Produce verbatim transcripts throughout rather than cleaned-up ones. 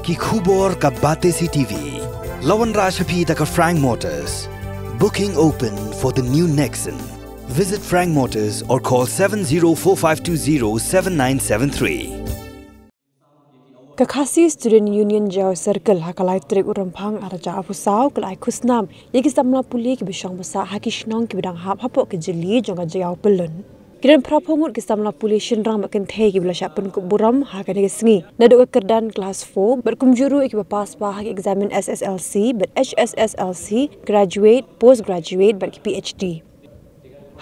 Ki khubor ka Batesi T V. La wanrah sha phi da ka Frank Motors. Booking open for the new Nexon. Visit Frank Motors or call seven zero four five two zero seven nine seven three. Ka Khasi Student Union Jaïaw Circle ha ka lai tarik u Rymphang arhajar arphew saw ka la ai khusnam ïa ki samla pule kiba shong ba sah ha ki shnong kiba dang hap hapoh ka jylliew jong ka Jaïaw Pyllun. Ki don phra phew ngut ki samla pule shynrang bad kynthei kiba la shah pynkup burom ha kane ka sngi naduh ka kyrdan klas four bad kumjuh ruh ïa kiba pass bha ha ki eksamin S S L C bad H S S L C, graduate, post graduate bad ki P H D.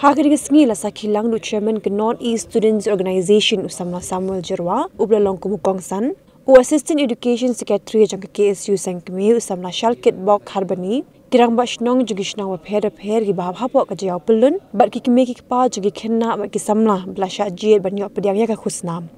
Ha kane ka sngi la sakhi lang da u Chairman ka North East Students Organisation, u samla Samuel Jyrwa uba la long kum u kongsan, u Assistant Education Secretary jong ka K S U Sengkmie, u samla Shalkitbok Kharbani, ki rangbah shnong jong ki shnong bapher bapher kiba hap hapoh ka Jaïaw Pyllun bad ki kmie ki kpa jong ki khynnah bad ki samla ba la shah jied ban ïoh pdiang ïa ka khusnam.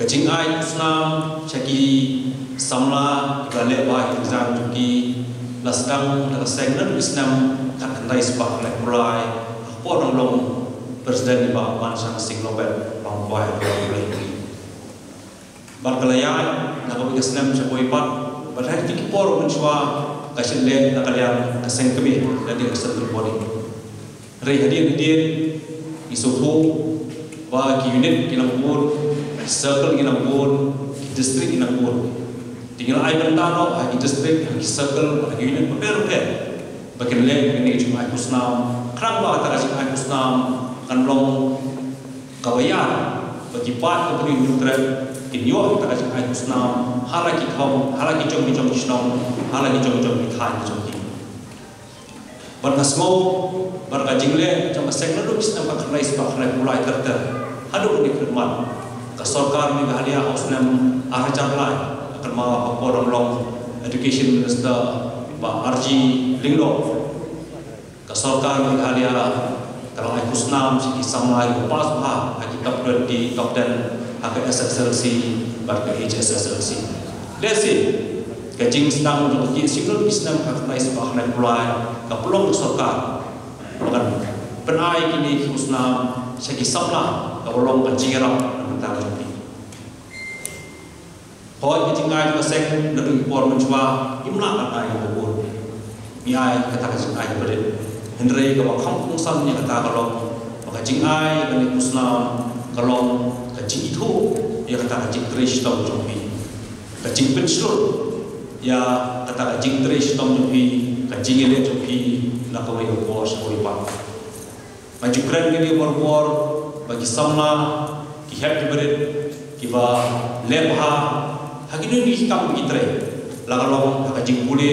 Ka jingai khusnam sha ki samla kiba leh bha ha ki exam jong ki la sdang da ka seng naduh ki snem khatkhyndai spah khyndai phew lai, ha ka por nongpynim President i Bah Manshansing Nobet Wangkwai. Bad ka la ïaid na kawei ka snem sha kawei pat, bad ha kito ki por mynshuwa ka shah leh na ka liang ka seng kmie, lane ka central body. Hynrei hadien hadien ngi sngewthuh ba ki unit ki nang bun, ki circle ki nang bun, ki district ki nang bun. Te ngi la ai bynta noh ha ki district, ha ki circle, ha ki unit bapher bapher ba kin leh kane ka jingai khusnam, khnang ba kata ka jingai khusnam kan long kaba ïar ba ki paid ka Hynñiewtrep kin ïoh kata ka jingai khusnam ha la ki thong, ha la ki jong ki jong ki shnong, ha la ki jong ki jong ki thaiñ ki jong ki. Bad nga sngew ba ka jingleh jong ka seng naduh ki snem khatkhyndai spah khyndai phew lai ter ter haduh kane ka khyllipmat, ka sorkar Meghalaya ha u snem arhajar lai, ka kynmaw ha ka por nongpynim Education Minister Bah R G Lyngdoh, ka sorkar Meghalaya ka la ai khusnam sha ki samla kiba pass bha ha ki top twenty, top ten ha ka S S L C bad ka H S S L C. Lehse ka jingsdang jong ka K S U naduh ki snem khatkhyndai spah khyndai phew lai ka pynlong ka sorkar ba kan pynai kine ki khusnam sha ki samla, kaba long ka jingïarap na ka bynta jong ki. Hooid, ka jingai jong ka seng naduh ki por mynshuwa ngim lah ban ai kaba bun. Ngi ai kata ka jingai kaba rit. Hynrei kaba kham kongsan ïa kata ka long ba ka jingai kane ka khusnam ka long ka jingithuh ïa kata ka jingtrei shitom jong phi, ka jingpynshlur ïa kata ka jingtrei shitom jong phi, ka jingïaleh jong phi na kawei ka por sha kawei pat. Nga ju kren kane barabor ba ki samla ki hep kiba rit, kiba leh bha ha kino kino ki kam ki trei, la ka long ha ka jingpule,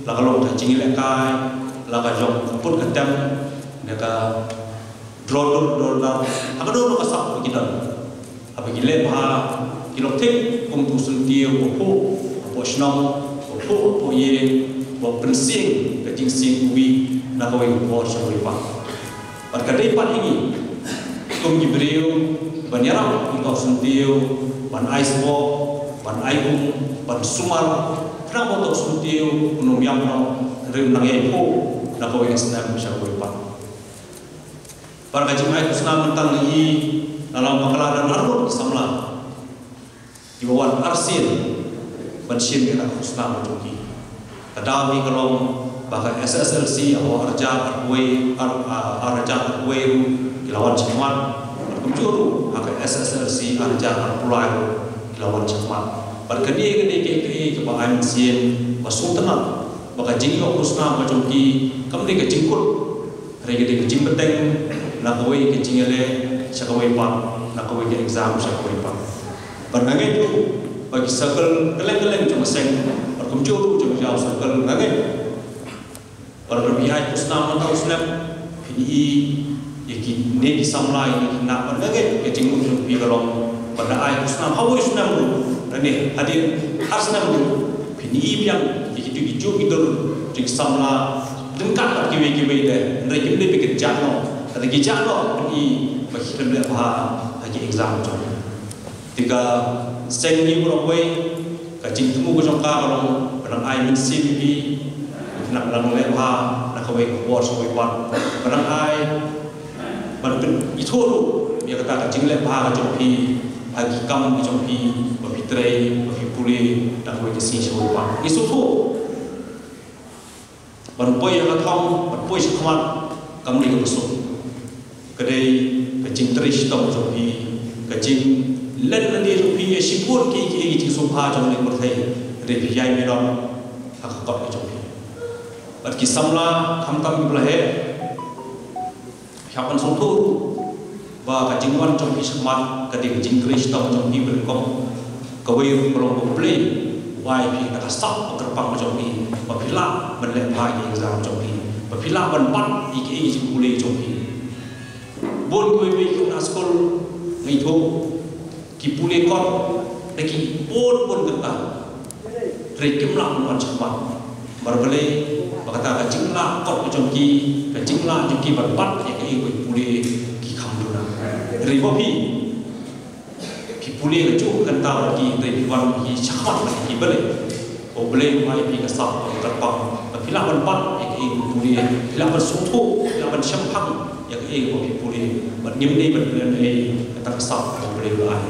la ka long ha ka jinglehkai, la ka long ka put ka tem, ne ka dro dur dro dar, ha kano kano ka sap ba ki don. Haba ki leh bha, ki long thik kum utu u syntiew uba phuh hapoh shnong, uba phuh hapoh ïing, uba pynsieng ka jingseng uwei na kawei ka por sha kawei pat. Bad ka dei pat ïa ngi kum ki briew ban ïarap ïa uta u syntiew, ban ai sboh, ban ai um, ban sumar, khnang ba uta u syntiew un ym ïam noh, hynrei un nang ïai phuh na kawei ka snem sha kawei pat. Bad ka jingai khusnam mynta ngi la long bakla da ar ngut ki samla kiba wan arsien ban shim ïa ka khusnam jong ki. Ka daw hi ka long ba ka S S L C hapoh arhajar arphew, ar, ar, arhajar arphew ruh ki la wan shakhmat, bad kumjuh ruh ha ka S S L C arhajar arphew lai ruh ki la wan shakhmat. Bad kane ka dei kaei kaei kaba ai mynsiem ba sngewtynnat Ba ka jingïoh khusnam ka jong ki kam dei ka jingkut, hynrei ka dei ka jingbteng na kawei ka jingïaleh sha kawei pat, na kawei ka exam sha kawei pat. Bad nga ngeit ruh ba ki circle kylleng kylleng jong ka seng, bad kumjuh ruh jong ka circle, nga ngeit ba lada phi ai khusnam mynta u snem, phin i ïa kine ki samla, ïa kine ki khynnah, bad nga ngeit ka jingmut jong phi ka long ba lada ai khusnam ha kawei u snem ruh, lane hadien ar snem ruh, phin i biang ïa kito kijuh ki dur jong ki samla ryngkat bad kiwei kiwei de, hynrei kim dei ba kin jah noh. Lada ki jah noh, phin i ba kim leh bha ha ki exam jong ki. Te ka seng ngi baroh kawei, ka jingthmu ka jong ka ka long ba nang ai mynsiem ïa phi, ba nang, nang leh bha na kawei ka por sha kawei pat, ba nang ai ban pynithuh ruh ïa kata ka jingleh bha ka jong phi ha ki kam ki jong phi, ba phi trei, ba phi pule na kawei ka sngi sha kawei pat. Ngi sngewthuh ban poi ha ka thong, ban poi sha khmat, kam dei kaba suk. Ka dei ka jingtrei shitom jong phi, ka jinglen lade jong phi ïa shibun kiei kiei ki jingsngewbha jong ngi pyrthei, ka dei phi ïai minot ha ka kot ka jong phi. Bad ki samla khamtam kiba la heh, phi hap ban sngewthuh ruh ba ka jingwan jong phi sha khmat ka dei ka jingtrei shitom jong phi ba nyngkong. Kawei ruh ka long ba U Blei u ai phi kata ka sap ba kyrpang ka jong phi, ba phi lah ban leh bha ïa ki exam jong phi, ba phi lah ban bat ïa kiei ki jingpule jong phi. Bun kiwei kiwei ki khynnah skul, nga ithuh, ki pule kot da ki bun bun kynta, hynrei kim lah ban wan shakhmat. Namar balei? Ba kata ka jinglah kot ka jong ki, ka jinglah jong ki ban bat ïa kaei kaba ki pule ki kham duna. Hynrei ba phi, phi pule kajuh ka kynta bad ki, hynrei phi wan shakhmat bad ki, balei? Ba U Blei u ai phi ka sap ka kyrpang, ba phi lah ban bat ïa kaei kaba phi pule, phi lah ban sngewthuh, phi lah ban shemphang ïa kaei kaba phi pule. Bad ngim dei ban pynïaid kata ka sap kaba U Blei u la ai.